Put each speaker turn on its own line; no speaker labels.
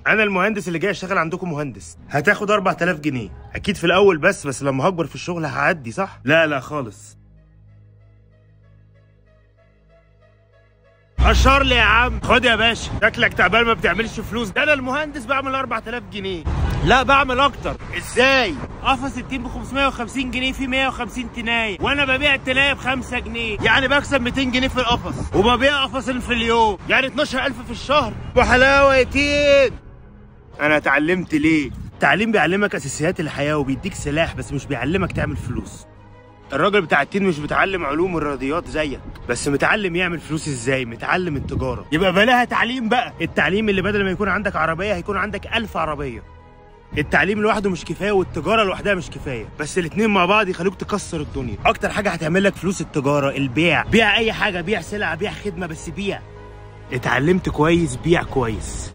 انا المهندس اللي جاي اشتغل عندكم مهندس. هتاخد 4000 جنيه اكيد في الاول، بس لما هكبر في الشغل هعدي صح؟ لا لا خالص. اشار لي يا عم. خد يا باشا، شكلك تعبان ما بتعملش فلوس. ده انا المهندس بعمل 4000 جنيه. لا بعمل اكتر. ازاي؟ قفص التين ب 550 جنيه في 150 تنايه، وانا ببيع التنايه ب 5 جنيه، يعني بكسب 200 جنيه في القفص، وببيع قفصين في اليوم، يعني 12000 في الشهر. وحلاوة يا تين. انا اتعلمت ليه؟ التعليم بيعلمك اساسيات الحياة وبيديك سلاح، بس مش بيعلمك تعمل فلوس. الراجل بتاع التين مش متعلم علوم الرياضيات زيك، بس متعلم يعمل فلوس ازاي، متعلم التجارة. يبقى بلاها تعليم بقى. التعليم اللي بدل ما يكون عندك عربية هيكون عندك 1000 عربية. التعليم لوحده مش كفاية، والتجارة لوحدها مش كفاية، بس الاثنين مع بعض يخلوك تكسر الدنيا. اكتر حاجة هتعمل لك فلوس التجارة، البيع. بيع اي حاجة، بيع سلعه، بيع خدمة، بس بيع. اتعلمت كويس بيع كويس.